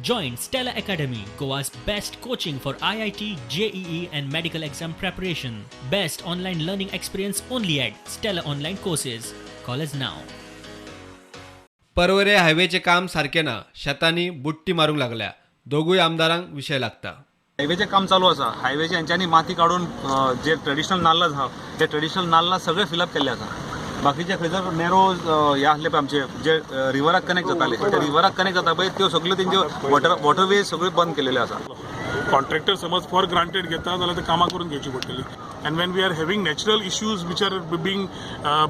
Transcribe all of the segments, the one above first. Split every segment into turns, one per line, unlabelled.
Join Stella Academy, Goa's best coaching for IIT, JEE, and medical exam preparation. Best online learning experience only at Stella Online Courses. Call us now.
Porvorim हायवेचें काम सारकें ना. शेतांनी बुडटी मारूंक लागल्या. दोगूय आमदारांक विशय लागता.
हायवेचें काम चालू आसा. हायवेचे हेंच्यांनी माती काडून जे ट्रेडिशनल नाल्ल आसा ते ट्रेडिशनल नाल्ला सगळे फिलअप केल्ले आसा. बाकीचे खंयसर नॅरो हे आसले पळय आमचे जे रिवराक कनेक्ट जाताले, ते रिवराक कनेक्ट जाता पळय, त्यो सगल्यो तेंच्यो वॉटरवेज सगळ्यो बंद केलेल्यो आसा.
कॉन्ट्रॅक्टर समज फॉर ग्रांटेड घेता जाल्यार ते कामां करून घेवची पडटली. And when we are having natural issues which are being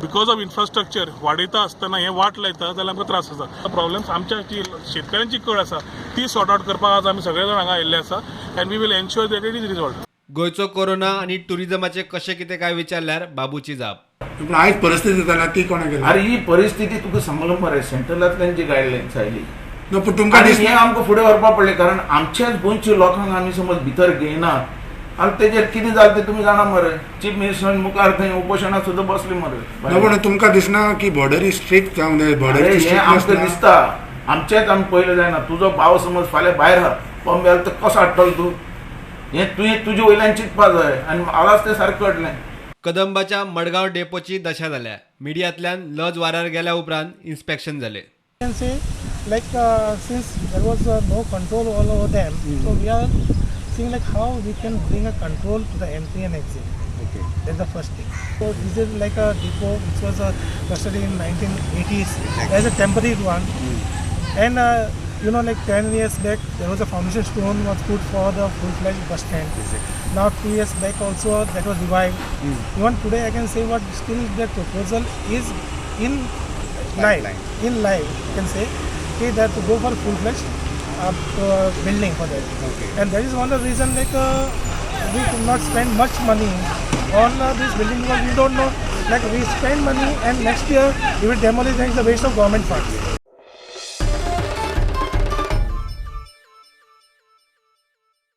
because of infrastructure वाडयता आसतना हें वाट लायता जाल्यार आमकां त्रास जाता. प्रॉब्लम्स आमच्या जी शेतकऱ्यांची कळ आसा ती सॉर्ट आउट करपाक आज आमी सगळे जाण हांगा आयिल्ले आसा and we will ensure that it is resolved.
गोंयचो कोरोना आनी टुरिझमाचें कशें कितें काय विचारल्यार बाबूची जाप.
पूण आयज परिस्थिती जाल्या ती कोणा केली?
अरे, ही परिस्थिती तुका सांगलो मरे, सेंट्रलांतल्यान जी गायडलायन्स आयली
ना, पूण तुमकां
आनी
दिसना
हें आमकां फुडें व्हरपा पडलें, कारण आमच्याच गोंयच्या लोकांक आमी समज भितर घेयना आनी तेजेर कितें जालें तें तुमी जाणा मरे. चीफ मिनिस्टर मुखार थंय उपोशणाक सुद्दां बसले
ना.
मरे.
पूण तुमकां दिसना की बॉर्डरी स्ट्रिक्ट जावंक जाय?
अरे,
बॉर्डरी
हें आमकां दिसता. आमचेच आमी पयलें जायना. तुजो भाव समज फाल्यां भायर आहा बॉम्बे, तर कसो हाडटलो तूं? हें तुवें तुजे वयल्यान चिंतपा जाय आनी आवाज तें सारकें कळटलें.
कदंबाच्या मडगांव डेपोची दशा जाल्या. मिडियांतल्यान लज वाऱ्यार गेल्या उपरांत इन्स्पेक्शन जालें.
Can say like since there was no control all over them, so we are seeing like how we can bring a control to the entry and exit. That's the first thing. So this is like a depot which was constructed in 1980s as a temporary one, and like 10 years back there was a foundation stone was put for the full-fledged bus stand. Now 2 years back also that was revived. Even today I can say what still the proposal is in live, you can say, okay, that to go for full-fledged building for that. And that is one of the reason like we could not spend much money on this building because we don't know, like we spend money and next year we will demolish and it's a waste of government funds.